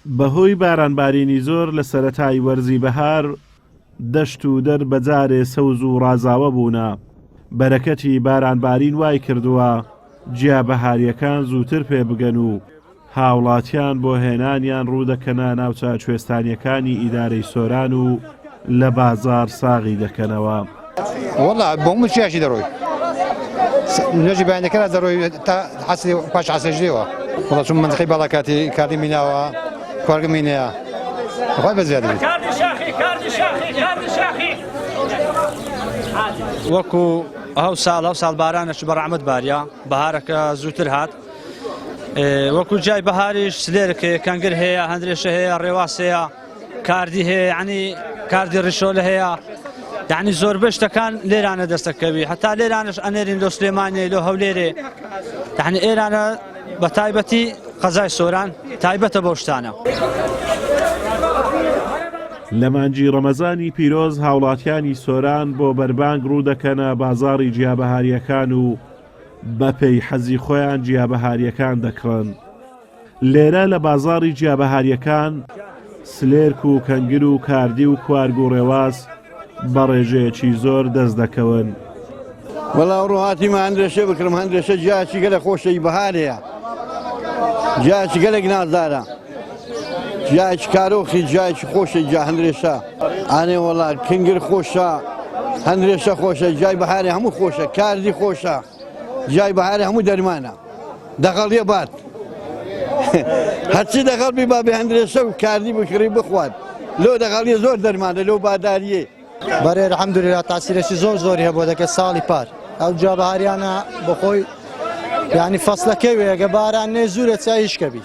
بەهۆی بارانبارینی زۆر لە سەرەتای وەرزی بەهار، دەشت و دەر بە جارێ سەوز و ڕازاوە بوونە، بەرەکەتی بارانبارین وایکردووە گیا بەهارییەکان زووتر پێ بگەن و هاوڵاتیان بۆ هێنانیان ڕوودەکەنە ناوچە کوێستانییەکانی ئیدارەی سۆران و لە بازاڕ ساغی دەکەنەوە. وەڵا بۆ هەموو چیاشی دەڕۆی نوێژی بەیانەکە دەڕۆی تا عەسری پاش عەسرێش دێوە وەڵا چون مەنتقەی باڵاکاتی کاردی میناوە کوارگە مینەیە خۆی بە زیاد بێت. وەکو ئەو ساڵ ئەو ساڵ بارانەش بە ڕەحمەت باریا بەهارەکە زووتر هات وەکو جای بەهاریش سلێرک هەیە کەنگر هەیە هەندرێشە هەیە ڕێواس هەیە کاردی هەیە یعنی کاردی ڕیشۆلە هەیە یعنی زۆربەی شتەکان لێرانە دەستەکەوی هەتا لێرانش ئەنێرین لۆ سلێمانیە لۆ هەولێرێ یعنی ئێرانە بە تایبەتی قەزای سۆران تایبەتە بەو شتانە. لە مانگی ڕەمەزانی پیرۆز هاوڵاتیانی سۆران بۆ بەربانگ ڕوودەکەنە بازاڕی جیابەهارییەکان و بەپێی حەزی خۆیان جیابەهارییەکان دەکڕن. لێرە لە بازاڕی جیابەهارییەکان سلێرک و کەنگر و کاردی و کوارگ و ڕێواس بە ڕێژەیەکی زۆر دەست دەکەون. وەڵا ئەوڕۆ هاتیمە هەندرێشە بکڕم هەندرێشە جیاکی گەلە خۆشەی بەهارەیە جیاکی گەلێک نازدارە جیاکی کارۆخی جیاکی خۆشە جیا هەندرێشە ئانێ وەڵا کنگر خۆشە هەندرێشە خۆشە جای بەهارێ هەموو خۆشە کاردی خۆشە جای بەهارێ هەموو دەرمانە دەغەڵیە بات هەرچی دەغەڵ بی با بێ هەندرێشە و کاردی بکڕی بخوات لۆ دەغەڵیە زۆر دەرمانە لۆ باداریێ بەرێ الحمدلله تاسیرێکی زۆر زۆری هەبوو دەکە ساڵی پار ئەو جا بەهاریانە بەخۆی یعنی فەسلەکەی وێگە باران نێ زورە چا هیچکە بی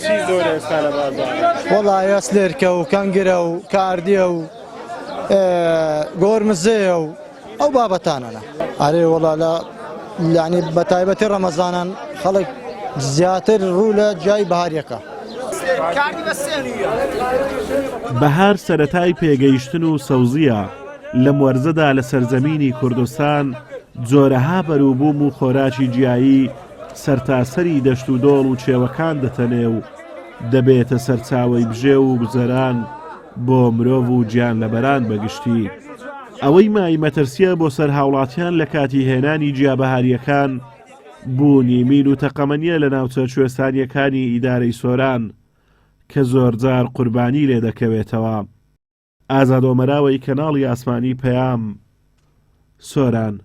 چی زۆر ئێستا لە بازاڕ؟ وەڵا ئێسلێرکە و کەنگرە و کاردیە و گۆرمزەیە و ئەو بابەتانەنە. ئەرێ وەڵا لە یعنی بە تایبەتی ڕەمەزانان خەڵک زیاتر ڕوو لە جای بەهاریەکە. بەهار سەرەتای پێگەیشتن و سەوزییە، لەم وەرزەدا لە سەرزەمینی کوردستان جۆرەها بەروبووم و خۆراکی گیایی سەرتاسەری دەشت و دۆڵ و کێوەکان دەتەنێ و دەبێتە سەرچاوەی بژێو و گوزەران بۆ مرۆڤ و گیانلەبەران بە گشتی. ئەوەی مای مەترسییە بۆ سەر هاوڵاتیان لە کاتی هێنانی گیابەهارییەکان، بوونی مین و تەقەمەنییە لە ناوچە کوێستانییەکانی ئیدارەی سۆران کە زۆرجار قوربانی لێ دەکەوێتەوە. ئازاد ئۆمەراوەی کەناڵی ئاسمانی پەیام، سۆران.